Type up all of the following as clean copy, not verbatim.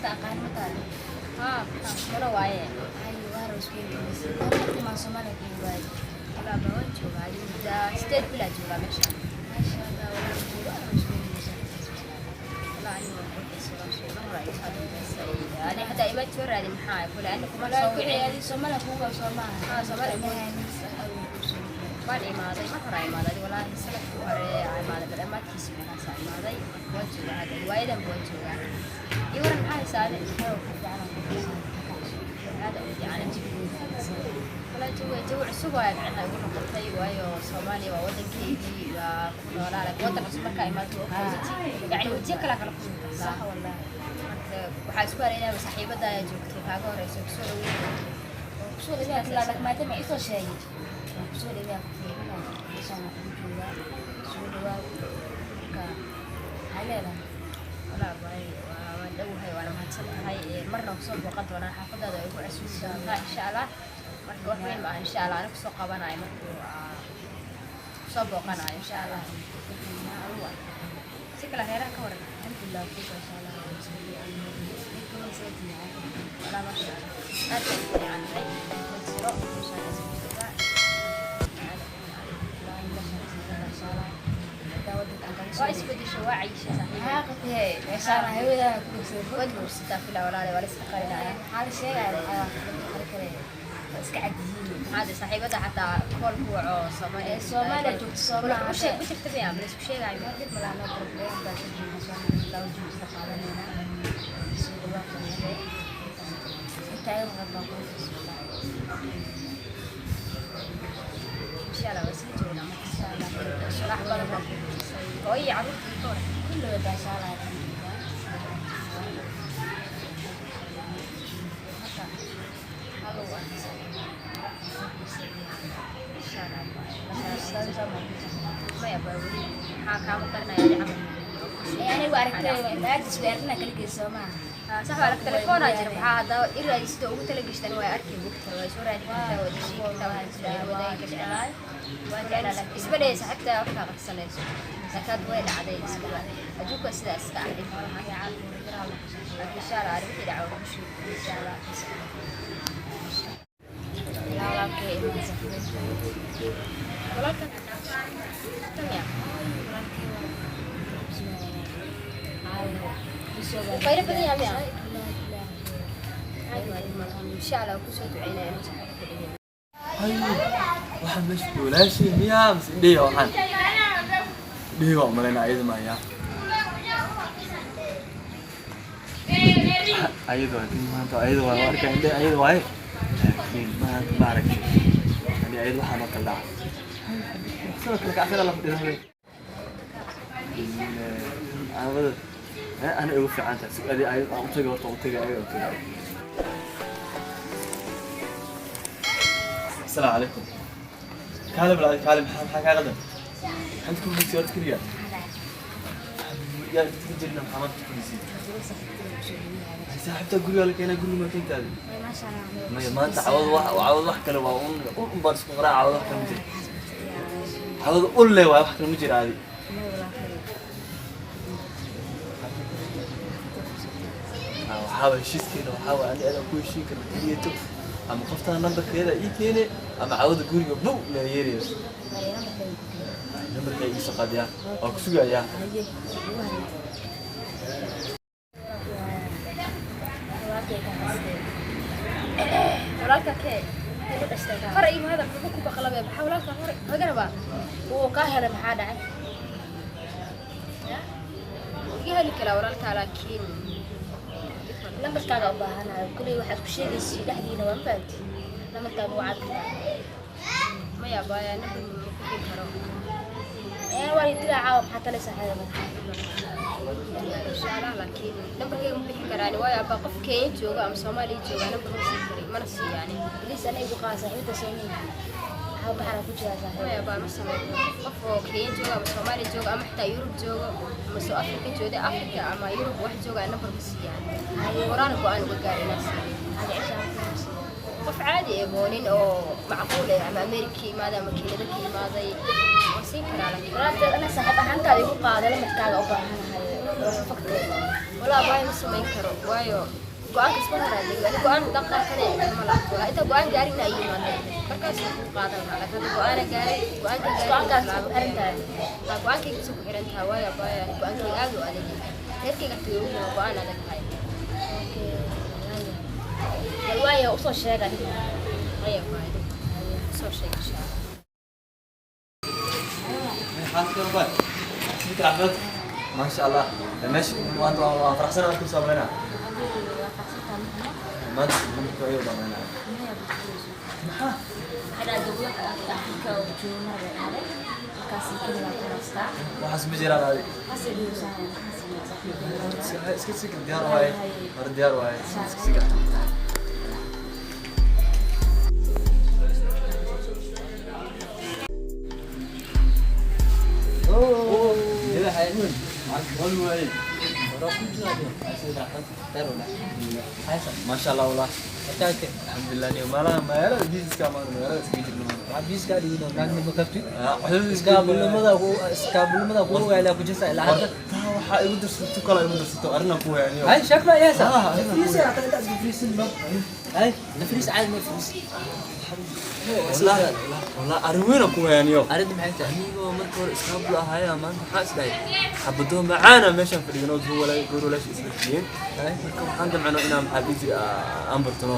Qofta aqaan ma tahay? Haa, mana waaye. Ay, waar isku intimisay. Goorma imaan Soomaaliya ku waayay? Walaa baa waan joogaa, muddaa 8 bilaa joogaa meesha. Maasha Allah, walaa waar isku intimisay. Walaa aniga waan qurxisay, waan sheegay hore ay soo dambeysay. Ani xataa ima soo raadin, maxaa kule ani kuma Walaa soo ku wicin. ciyaari Soomaaliya kugu waa Soomaaliya. Haa, Soomaaliya. Waan imaaday, mar hore imaaday, walaahi sanadkii hore aa imaaday, bal dhammaadkiisii meelahaas aa imaaday. Waan joogaa hadda, waayadan waan joogaa. Iyo waran, maxaa haysaa adi? Aad u fiican. Walaa jawi, jawi cusub waay macnaha igu noqotay, waayo Soomaaliya waa wadankeygii, waa ku noolaa, laakiin wadan cusub markaa imaato waa opposite, yacni wajiyo kalaa kala kulmi kartaa. Sax wallahi. Marka waxaa isku haleynaya saaxiibada ayaa joogto kaaga horeyso kusoo dhaweyn. Kusoo dhaweeyaa kala maadaama isoo sheegay. Kusoo dhaweeyaa ku meeshaan ku joogaa. Soo dhawaa. Marka maxaa leedahay? Walaa waay, waan dhowahay, waana mahadsan tahay. Marna kusoo booqan doonaa xaafadaada, ay ku casuusi doontaa insha Allah. Marka wax weyn maaha, insha Allah, ana kusoo qabanayo markuu kusoo booqanayo insha Allah. Si kale reeraha ka waran? Alhamdulillah, ku soo saaraa. Walaa maasha Allah, aad baan u fiicannahay, ma jiro, meeshaan isku joogaa. Waa isbedesho, waa cayisha saaxiib. Waad guursataa filaa walaale, waa la iska qarinaya. Maxaa saaxiibada xataa kool ku waco Soomaaliya? Soomaaliya joogto, Soomaaliya. U sheeg, ma jirta miya? Ma la isku sheegayo? Dib malaha, no problem, baa ka jooga Soomaaliya. Soo dhawaa inta ay maqan baa ku soo. Insha Allah waa isla joognaa marka, insha Allah. Wax badan baa ku tusay. Hooyo iyo carruurta ka waran? Kulligood baa shaalaya, alxamdulillah. Marka maxaa lagu arkaysaa insha Allah? Maya baa weli, maxaa kaama qarinaya adi camal? Anigu aragtay maadis way arrinaa kala geysa Soomaa. Sax waa, lak telefoonaa jira. Waxaa hadda i raadisida ugu talagashtan waa arki bugta, waa soo raadi kartaa, waa sheegi kartaa, waa soo wadaagi kartaa. Waa jeclaa laakiin Isma dhehaysa xataa waxkaa qarsanayso, laakiin hadda way dhacday, iska adduunka sidaa iska ah, dhib malaha. Laakiin insha Allah arrin wixii dhaca waa ku sheegi insha Allah. Walaalkay imaan safray. Walaalka tamiya? Walaalkay waa Wuu qaylo badan yahay miya? Caadi waa, dhib malaha, insha Allah waa kusoo duceynaya inuu saxaabka ka dhigin. Hayo, waxaan meesha walaashay miyaa mise indhaheyga? Waxaan indhaheyga waa umalaynaa, ayada maayaa, ayada waa kin maanta, ayada waa arkaa indhe, ayada waaye, laakiin maanta ma aragtay ani ayada. Waxaa noo kala dhaca sidoo kale kacsana la fadhida habeen caawada ana igu fiican tahay si adi ayad aan u tagay, horta u tagay, ayaga u tagay. Asalaamu calaykum. Kaale bal, kaale, maxaa kaa qaldan? Maxaad ku fadhiisay horta keliya? Yaa inta ka jirna, maxaa maanta ku fadhiisay? Saaxiibta guriga la keenaa, guriga ma keentaadi? Maya, maanta cawad wax, cawad wax kale waa un un baan isku qoraa, cawad wax kale ma jiro, cawad un le waay, wax kale ma jiro adi. Waxaaba heshiiskeena waxaa waay ani adaan ku heshiin karna keliyato, ama qoftaa nambarkeeda ii keene ama cawada guriga bow la yeerayo. Nambarkaa ii soo qaadiyaa, waa ku sugayaa. Walaalka kee? Hore igu hadal, muxuu ku baqlabe? Maxaa walaalka hore maga rabaa? Wuu kaa helay, maxaa dhacay? Iga heli karaa walaalka, laakiin Lambarkaaga u baahanayo kuley, waxaad ku sheegaysa dhexdiina waa mafahamti, lambarkaaga waa caad kartaa. Maya baaya, nambar ma ku heli karo. Ee waa dilaa caawa, maxaa tale saaxiibada marka? Insha Allah, laakiin nambarkayga ma bixin karaan, waayo abaa qof Kenya jooga ama Soomaaliya jooga nambar ma siin karin, mana siiyaani. Bilis ana igu qaada saaxiibada soomihi, maxaa baxana ku jiraa saaxiib? Maya baa, ma sameyn karo. Qof oo Kenya jooga ama Soomaaliya jooga ama xitaa Yurub joogo ama South Africa jooga, Africa ama Yurub wax jooga nambar ma siiyaan, horaan go-aan uga gaar inaan siiyo. Maxaa jeceshahay? Qof caadi eh oo nin oo macquul eh ama America ka imaaday ama Kanada ka imaaday waan siin karaa, laakiin Walaasheed, ana saaxiib ahaantaada igu qaada, lambarkaaga u baahanahay, waa faktay. Walaa baay ma samayn karo, waayo go-aankaas ma horaa degay. Ani go-aan haddaan qaatana ma laabto. Walaa inta go-aan gaarin ay yimaadeen markaas waan ku qaadan lahaa, laakiin hadda go-aana gaaray, go-aanka Go-aankaas ku xiran tahay. Haa, go-aankayga kasoo ku xiran tahay, waayo baay ani go-aankayga aad u adag yahay, reerkayga xataa way ogyihiin go-aan adag tahay. Okay, bal waayo usoo sheeg adiga. Maya baay, soo sheeg insha Allah. ما شاء الله ماشي وانت فرحسنا markuu sameynaa maanta markuu ayuu dhameynaa. Maxaa gabdhaha Afrika oo jooga mar bay dhahday, markaas keliya ku nastaa. Waxaas ma jiraan adi. Hase dhiyuusan. Iska sii diyaar waaye hore, diyaar waaye, iska sii. ما شاء الله والله الحمد لله. اليوم ما magaalada biiska ma magaalada iskaga jirno. Iskaabulnimada ku ogaala ku jirta ilaa hadda. Taa waxaa igu darsato kale, igu darsato arrin ku hayaniyo. Hay sheeg ma yeesa. Ah, Fariis hata inta isku fariisin ma. Hay nafriis caadi ma fariis. والله والله arrin weyn ku hayaniyo. Arrinta maxay tahay? Anigoo marka hore iskaabul ahaaya, maanta waxaa is dhahay xabado macaana meeshaan fadhigano goor walaash isla fadhiyeen. Marka waxaan damcano inaan maxaa dhihi jiray aan bartano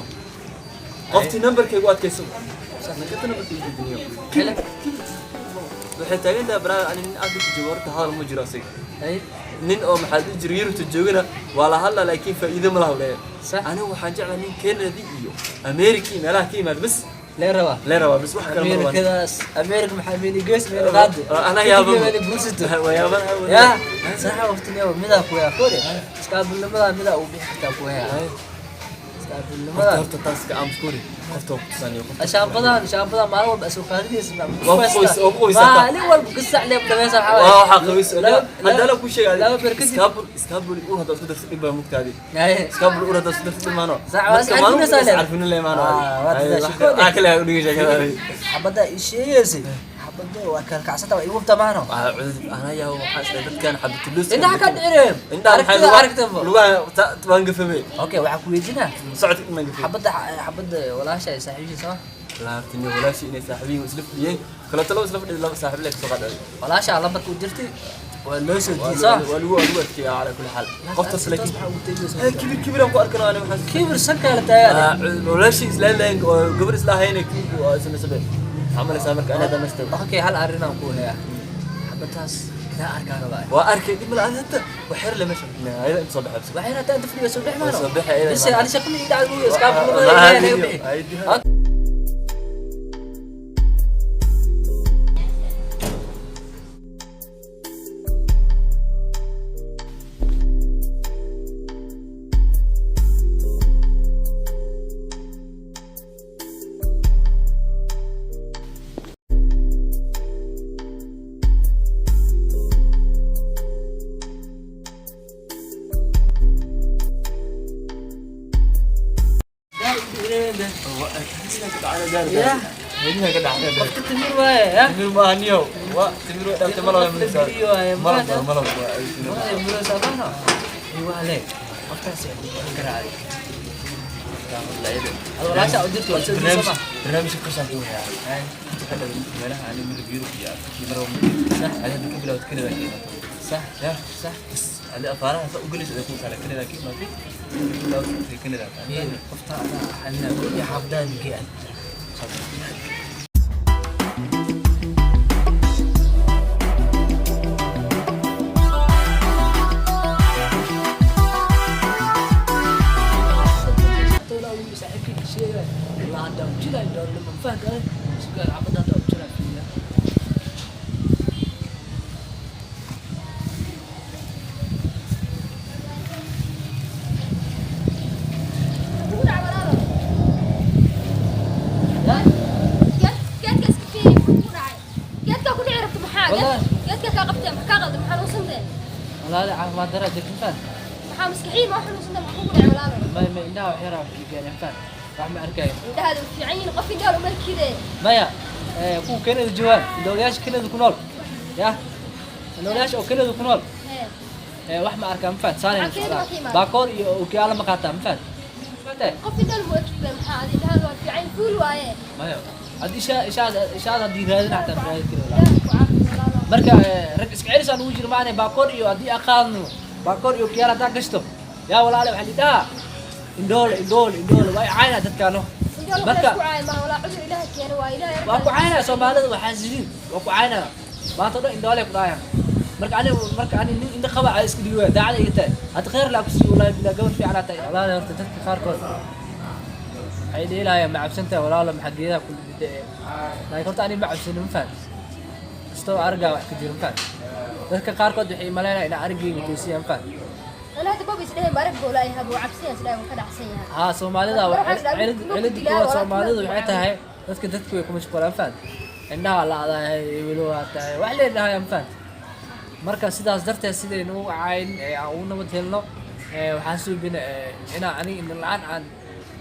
qoftii nambarkaygu adkayso nakata nambarkaygu diniyo. Waxay taagan tahay baraa ani nin Afrika joogo horta hadal ma jiro asiga. Hay nin oo maxaa dhihi jiray Yurubta joogana waa la hadlaa, laakiin faa'iido ma laha leeyahay. Sax. Anigu waxaan jeclaa nin Kennedy iyo America iyo meelaha ka yimaad bas. Lee rabaa. Lee rabaa bas, wax kale ma rabaan. Ameerikadaas Ameerika maxaa meeli gees meel qaadi. Anaa yaaban. Meeli guursato. Waa yaaban. Ya saxa waqtiga midaa ku yaa kore. Iskaabulnimada midaa uu bixi kartaa ku yaa. Iskaabulnimada. Horta taas ka aamus kori qofta waa kutusaniyo qofta. Shaabadahan shaabadahan maalin walba soo qaadinaysa. Waa ku qoys- waa ku qoysataa. Maalin walba gasac leeb dhameysaan waxaa waa waxaa qabays hadda la ku sheegay. Laba ber kadib. Iskaabul iskaabul ur hadda isku darsa dhib baa mugtaadi. Haye. Iskaabul ur hadda isku darsa dhib maano. Sax, waa is carfinaysaa is leeb. carfinin le maano. Ah, waa dadaashay koodhe. Waxaa kale u dhigi sheekada. Xabadda ii sheegaysay, xabadda waa kalkacsanta, waa igu tamaano. Waxaa cudud anaa yaa waxaa isla dadkan xabatulus. Indhaha ka dhicireen. Indhaha maxay Aragtida lugaha aragtaba. Lugaha waan gafamay. Okay, waxaa ku weydiinaa. Socodka inaan gafamay. Xabadda xabadda walaasha ay saaxiibishay soo. Laabtani walaashii inay saaxiibihiin isla fadhiyeen kala talo isla fadhiya laba saaxiib leh kasoo qaaday. Walaasha lambarka u dirtay waa loo soo waa diiday soo. Waa lagu adkeeyaa calaa kulli xaal qoftaas, laakiin maxaa ugu tegaysaa? Hey, kibir kibiraan ku arkanaa ani waxaas. Kibir sankaa la taagaa. Walaashii isla lahayn oo gabar isla ahayn oo samaysabay maxaa malaysaa marka anaa dhammaystay. Okay, hal arrin aan ku hayaa. Xabaddaas inaa arkaa rabaa. Waa arkay dhib mala hadda waxyar le meesha fadhinaa ayada inta soo baxayso. Waxay rabtaa inta fadhiga soo dhex maano. Soo bixi, ayada Bise imaano. ani shaqo ma ii dhacday mooye, iskaabulnimada ilaahay naga bixi. Ya. Qofka timir waaye, ya? Timir maaha niyow, waa timir way dhaaftay malab. Qofka geliyo waaye, malab maanta. malab. Malab muraysaa maano. Ee, waa le. Qoftaas ay ku garaacay. Hada walaasha u dirtay waa soo diiday soo ma? Barnaamijka qashan ku hayaa inta ka dhalan meelaha aan midab Yurub iyo Afrika marba Sax. adi hadda ka bilowd Canada ka imaatay. Sax. Ya. Sax. Bas adi afaaraha sa u gelaysa ay ku taala Canada ka imaatay ka bilowd Canada. Ee, qofta adaa xalina iyo xaafadaan geeyan. Geedka iska fiiri, muxuu ku dhacay? Geedkaa ku dhici rabto maxaa? Wallahi. Geedka kaa qabtee maxaa kaa qaldan? Maxaa xanuunsantee? Walaal caafimaad darro jirta faan. Maxaa maskaxiin ma xanuunsantee? Maxaa kugu dhacay walaalo? Ma indhaha wax yar wax gaareen faan. Wax ma arkayo. Indhahaada way fiican yihiin, qof indhaha uma kide. Maya, kuwa Canada joogaan, indhoolayaasha Canada ku nool. Ya. Indhoolayaasha oo Canada ku nool. Hee. Wax ma arkaa, ma fahat saanay Maxaa keeni waa ka imaada? Baakoor iyo okiyaalo ma qaataa, ma fahat? Fahatay? Qof indhaha mu ekbe, maxaa adi indhaha waa fiican, fuul waaye. Maya, haddii ishaada haddii raadin xataa ma raadin kari walaa. Ilaahay ku caafiyo walaalo. Marka rag iska celis aan ugu jiro maana baakoor iyo haddii aan qaadno baakoor iyo okiyaalo haddaan gashto, yaa walaale, waxaa lidhaha indhoole, indhoole, indhoole waa caynaa dadkaano. Indhaha Marka ku caay ma walaa, cudur Ilaahay keeno waa Ilaahay. Waa ku caynaa Soomaalida, waxaa sidiin waa ku caynaa maanta o dhan indhoole ku dhahayaan. Marka ani nin indho qaba aa iska dhigi waaya, daacada iga tahay. Hadda khayr laa kusii, wallahi bilaa, gabar fiican aa tahay walaale. Horta dadka qaarkood waxay dhihilaayaan, ma cabsan tahay walaalo, maxaa geedaha ku dhidhe? Laakiin horta ani ma cabsanin, ma fahan, kastoo argaa wax ka jiro, ma fahan. Dadka qaarkood waxay imaleynaya inaa argeyga toosiya, ma fahan. Ana hadda baba isdhehe marag goolaa yahay, buu cabsan yahay, isdhehe wuu ka dhacsan yahay. Haa, Soomaalida Waxaa is dhahay, cilid ma cilid ku dilaa, kuwa walaa Soomaalidu kuma waxay tahay dadka way ku mashquulaan, ma fahan, indhaha la-dahay, welo waa tahay wax leen dhahaya, ma fahan. Marka sidaas darteed sidaynu u cayn ee aan ugu nabad helno, waxaan suubina inaan aniga indho la-aan aan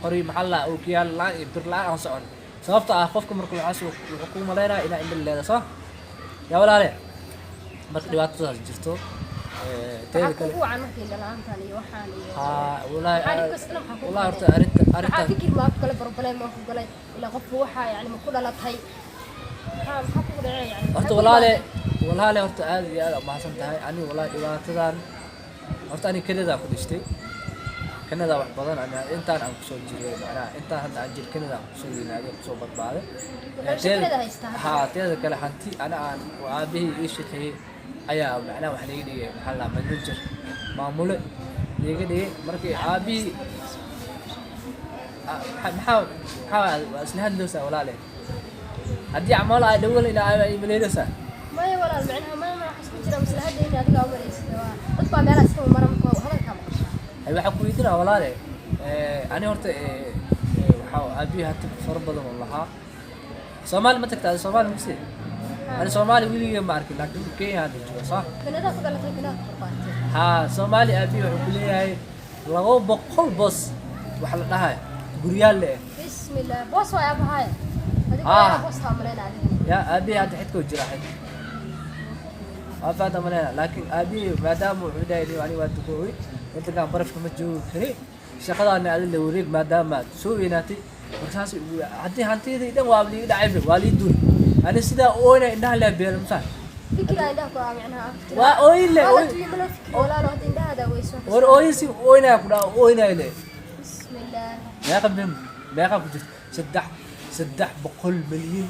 qori, maxaa la ookiyaal la-aan iyo bir la-aan aan socon, sababta ah qofka marka waxaas wuxuu ku malaynaya inaa indho leedahay soo yaa walaale. Marka dhibaatadaas jirto, teeda Maxaa kale kugu wacan marka indho la'aantan iyo waxaan iyo haa wallaahi maxaa dhibkaas dhan, maxaa kugu wallaahi horta keenay? arrinta Maxaa arrinta fikir maa ku galay, problem maa ku galay, ilaa qofku waxaa yani ma ku dhalatay, maxaa kugu dhacay yani? Horta Maxaa kugu walaale dhacay? Walaale, horta aad iyo aad umahadsan tahay. Ani walahi dhibaatadan horta ani Canada ku dhashtay, Canada wax badan ani intaan aan kusoo jiray, macnaha intaan hadda aan jir Canada aan kusoo weynaaday, kusoo badbaaday. Waxbarasho Canada haystaa hadda? Haa, teeda kale hanti ana aan oo aabahii ii shaqeeyey ayaa macnaha wax liiga dhigay, maxaa la manager, maamule liiga dhigay. Markii aabihii maxaa waa isla hadloosaa walaale, haddii acmaal ay dhawal ina ay maleynaysaa. Maya walaal, macnaha maya, ma waxaas ku jira maslaxadda in adiga umalaysid, waa dad baa meelaha iska mara marka hadalkaa maqashaa. Ay, waxaan ku weydiinaa walaale, ani horta waxaa aabihii hanti fara badan oo lahaa. Soomaali ma tagtaa? Soomaali mase, ani Soomaali weligay ma arkin, laakiin Kenya hadda jooga, sax? Kanada ku dhalatay, Kanada ku barbaartay. Haa, Soomaali aabihii wuxuu ku leeyahay 200 boos, wax la dhahayo guryaal le. Bismillah, boos waay abahaaya adiga? Ah. Waa boos taa maleyna adiga. Ya, aabihii hadda xidkoo jira, xid waa faata maleyna, laakiin aabihii maadaama wuxuu dhahay ani waa duqoobay, wadankan barafka ma joogi kari, shaqadaana adi la wareeg maadaama aad soo weynaatay. Marka saas haddii hantidii dhan waa liiga dhacay, waa lii duul, ani sidaa ooyna indhaha laa beela, ma fahan. Fikira indhaha ku ah macnaha. Waa ooyin le, Wala ooyin. tuyi malo fikir walaalo, hadda indhahaada weyso. War ooyin si ooynaya ku dhaha, ooynaya le. Bismillah. Meeqa min meeqa ku jirta? 300 milyan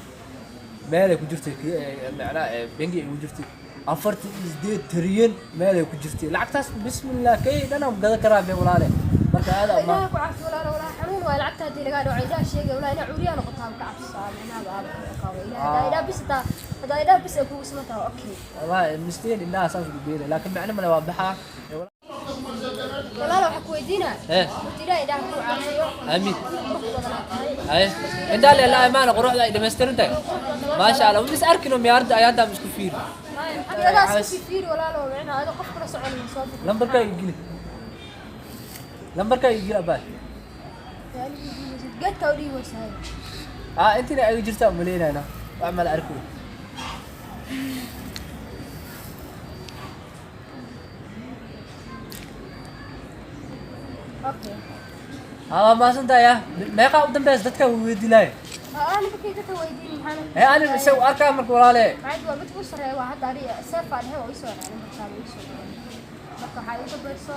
meelay ku jirtay, macnaha bangi ay ku jirtay, 48 trilyan meelay ku jirtay lacagtaas. Bismillah, kay dhan aan gadan karaa be walaale. Marka aad Ilaahay ku caafiyo walaalo, walaa xanuun waa lacagta haddii lagaa dhaco indhaha sheegay, walaa inaa cuuriyaa noqotaa ka cabsaa macnaha baa ka qabo. Ilaahay haddaa indhaha bis hadaa indhaha bis ay kugu siman tahay, okay. Wallahi mistiin indhaha saas ugu beelay, laakiin macno male, waa baxaa. Walaalo, waxaa ku weydiinaa horta Ilaahay indhaha ku caafiyo. Amiin. Qurux badan aad tahay. Haye, indhaha le la imaana, quruxda ay dhammaystiran tahay, maasha Allah. Mis arkino miyaarda ayaantaa isku fiiri. Iyadaas ku fiiri walaalo, macnaha adoo qof kula socon soo bixi. Lambarkaa igili, lambarkaa igili abaa. Geedka u dhiigi weysahay. Aa, intina ay jirtaa umaleynayna, wax mala arkoy. Okay. Haa, waa mahadsantahay. Ya, meeqaa u dambeysa dadka weydiilaayo? Aa, ani dadka weydiin maxaa? Ee, ani isagu arkaa marka walaale. Maxay waa mid ku sareeya, waa hadda ani seefaa dhehe oo isoo dhacay markaa ii soo dhacay. Marka waxaa igu dambayso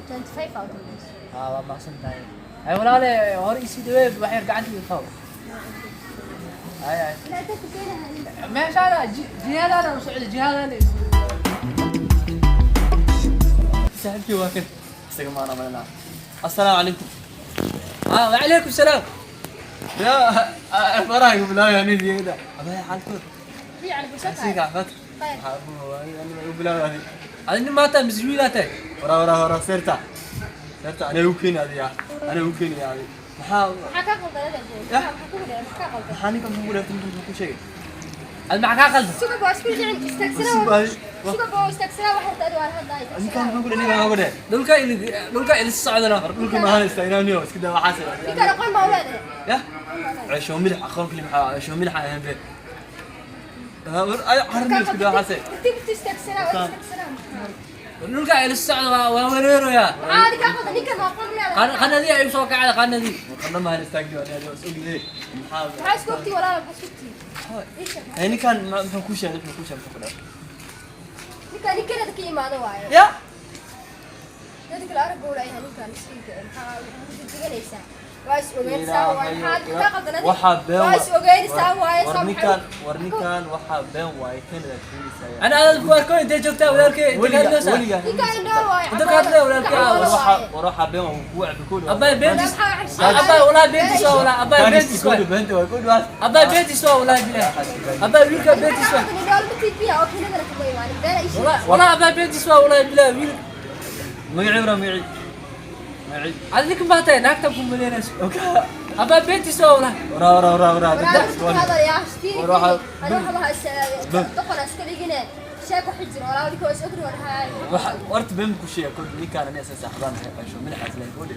25 aa u dambayso. Haa, waa mahadsantahay. Hay walaale, hore isii dhawee, wax yar gacanta iga qabo. Hay hay. Ilaa dadka keenahay. Meeshaana jihaadaana u socda, jihaadaana. Saaxiibkii waa kan, isaga maana malinaa. Assalaamu calaykum. Haa, wacalaykum salaam. Ya faraha igu bilaabaya nin biyada abaya xaalkood. Fiican bulshada. Asiga caafimaad. Khayr. Aniga igu bilaabaya. Adi nin maanta miswiilaa tahay. Wara wara wara, seerta seerta, aniga igu keeni adiga, aniga igu keeni adi, maxaa? Maxaa kaa qaldan adeeg? Yah. Maxaa kugu dhacay? Maxaa kaa qaldan? Maxaa ninkan kugu dheertay? Ninkan muxuu ku sheegay? Adi maxaa kaa qaldan? Suga baa isku dhicin istaagsanaa. Suga. Suga baa istaagsanaa, waxay tahay waa hadda ay. Ninkan muxuu ku dheer? Ninkan muxuu ku dheer? Dhulka ili dhulka ilis socdana. War dhulka maahan istaagnaaniyo, iska daa waxaas. Ninkaan aqoon baa u leedahay. Ya, ceesho milix, aqoon kali maxaa ceesho milix aan ahayn be. War ay carni, iska daa waxaas. Tartiib istaagsanaa, waa istaagsanaa. Dhulka ila socda waa wareeroyaa. Maxaa adiga ka qaldan? Ninkan waa qon leedahay. Qanadii ay soo kacday qanadii. Qandho maahan, istaagdi waa dhahday, waa is ognahay. Maxaa Maxaa isku ogtiin walaal? Maxaa isku ogtiin? Ii sheeg. Hey, ninkan muxuu kuu sheegay? Muxuu kuu sheegay? Muxuu ku dhahay? Ninkan nin Canada ka imaado waaye. Ya. Dadka kale arag buu leeyahay ninkan miskiinka eh, maxaa ugu deganaysaa? Waa is ogeynaysaa waaye. Maxaa ka qaldan adiga? Waxaa been Waa is ogeynaysaa waaye. War Saa ninkan, war ninkan waxaa been waaye, Canada keenaysaa. Ana aad ku arko intee joogtaa walaalkay inta Weligaa kaadleysaa. weligaa. Ninkan indhool waaye. Inta ka hadlaya walaalkay, Ninkan ah, indhool War waxaa waaye. war waxaa been waa kugu cabi koodi. Abbay beentis. Maxaa Abbay walaa beentis waa walaa abbay beentis waa. Beenta waa koodi waa. Abbay beentis waa walaa bilaa. Abbay wiilka beentis waa. Indhool ma tiibiya oo Canadana kama imaanin. Been ay sheegaysaa. Walaa walaa abbay beentis waa walaa bilaa wiil. Magacii bra, magacii. Magacii. Adiga ninkan baa tahay naagta ku maleynayso. Okay. Abbay beentis waa walaa. Wara wara wara wara. Walaal ku hadlayaa, fiiri, War waxaa- fiiri. Ani waxba ha doqon ha iska dhigine. Sheeg waxi jiro, walaal, adiga waa is ogni waan Waxa horta been ku sheegay koodi, ninkaan aniga asaga saaxiibaan nahay, qasho madaxaas leh koodi.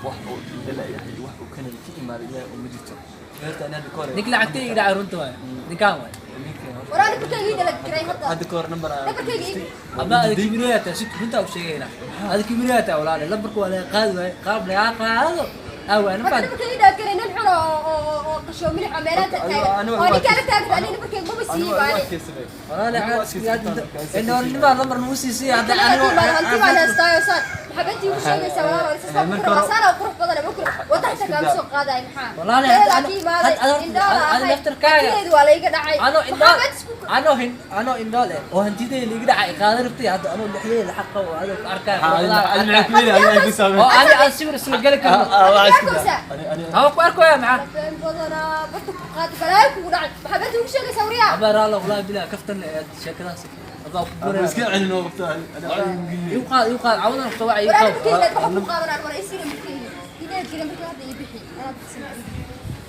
Wax uu indhala yahay, wax uu Canada ka imaaday ilaahay uma jirto. Beerta aniga hadda ka hor. Ninka lacagta iga dhacay runta waay. Ninkaan waay. Ninkan horta- Walaal, nambarkayga ii dhala garay hadda. Hadda ka hor number aan Nambarkayga ii Abbaa ada kibiriyaa si runta u sheegayna. Ada kibiriyaa walaal lambarku waa laga qaadi waay qaab laga qaado. Ah waa Marka nafad. nambarkayga ii dhala garay nin xun oo qasho milix oo meelaha taagan. Anigu- Oo ninkaan la taagan, aniga nambarkayga maba Anigu siiyey waa baani. adkaysamay. Walaal Anigu waa adkaysamay. inoo nima lambar nagu siisay hadda Aniga anigu hanti baan haystaayo saan. Maxaa beentii igu sheegaysaa walaal? Oo isas baa ku kura, saan oo qurux badan ama kura. Wadda xitaa kaama soo qaadayo maxaa? Walaal, Canada hadda- ka imaaday, hadda- indhool hadda ahay. laftarkaaga. Hantideedu waa la iga dhacay. Ano Maxaa indhool beentis ku- ano hin ano indhool eh oo hantidayda liiga dhacay qaadan rabtay hadda anoo dhexdeeda xaq qabo adoo ku arkaayo Ani maxay ku yidhi? Ani ay ku saameen. oo ani aan sawir isla geli karno. Ah, waa isku Arkaysaa? daa. Ani Hawa ku arkoya maxaa. Been badanaa, barta ku qaadi, balaayo kugu dhacay. Maxaa beenta ugu sheegaysaa wariyaa? Abaa raalo walaahi bilaa kaftan ee sheekadaas abaa ku Ani iska guuraya. celin oo qabta. Ani ani Igu qaad igu qaad cawadan qabta waa igu Walaal, qaad. markii leed waxa ku qaadanaan war isina markii idee jira markii hadda ii bixi anaa bixsan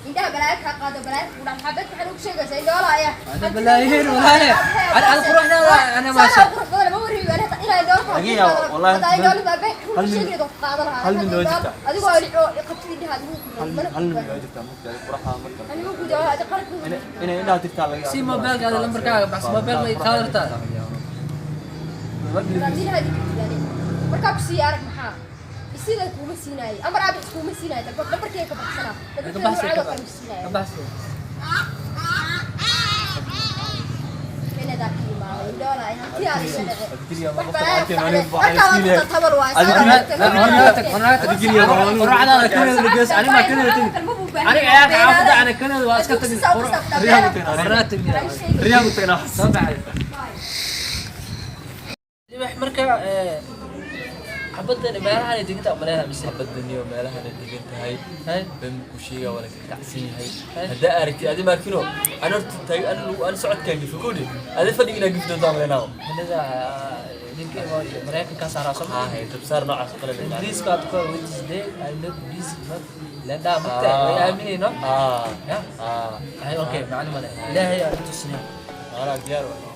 indhaha balaayo kaa qaado, balaayo kugu dhacay. Maxaa beenta waxaan ugu sheegaysaa indhoola ayaa Ana balaayihiin walaale. Ana quruxda ana ma sha. saan qurux badan ma wariyo ana inaa indhoola ku Laga yaabo, wallaahi, hadda indhoola baa been ku hal min- sheegay ku qaadan lahaa. hal min waa jirtaa. Adigoo oo qabtid indhaha adigu hal nin waa jirtaa mugtahay quraxa marka. anigu ku daa adiga qalabka Inay indhaha tirtaa laga yaabo. Si mobilkaada lambarkaaga baxs mobil ma ii qaadan rabtaa. Raadinaha digtiyani markaa ku sii arag maxaa isida kuuma siinaayay amar aabix kuuma siinaayay lambarkeyga ka baxsanaa Ka lambarkeyga baxsi noocaada ka kale ku siinaaya. baxsi. Canada ka imaaday indhoola ay hanti aan iga dhacay. Adkiriya ma Wax qofka balaayo arkeen ku aniga dhacday. waxaan Markaa iska waa leeyahay. tabar waaye. Adkiriya Quracdaada Canada gees ani ma Canada tagin. Aniga ayaa xaafadda ana Canada waa iska tagin. Qoraa tagin. Riyaha ku tagnaa. Soo baxay. Wax marka xabaddan meelahan ay degan tahay umaleynaa mise. Xabadaniyo meelahan ay degan tahay. Hay. Been ku sheegaa waa la ka kacsan yahay. Haddaa aragtid adi maarkino ana horta taag ana lagu ana socodkaan gifo koodi. Adi fadhiga inaa gifto doontaa maleenaa. Canada ninka Mareykanka saaraa soo Haa hay tabsaar noocaas oo kale la Ingiriiska aad ku Wednesday I not busy not lenda mugta way aaminayno. Ah. Ya. Ah. Hay okay macna male. Ilaahay aan tusniyo. Anaa diyaar waay.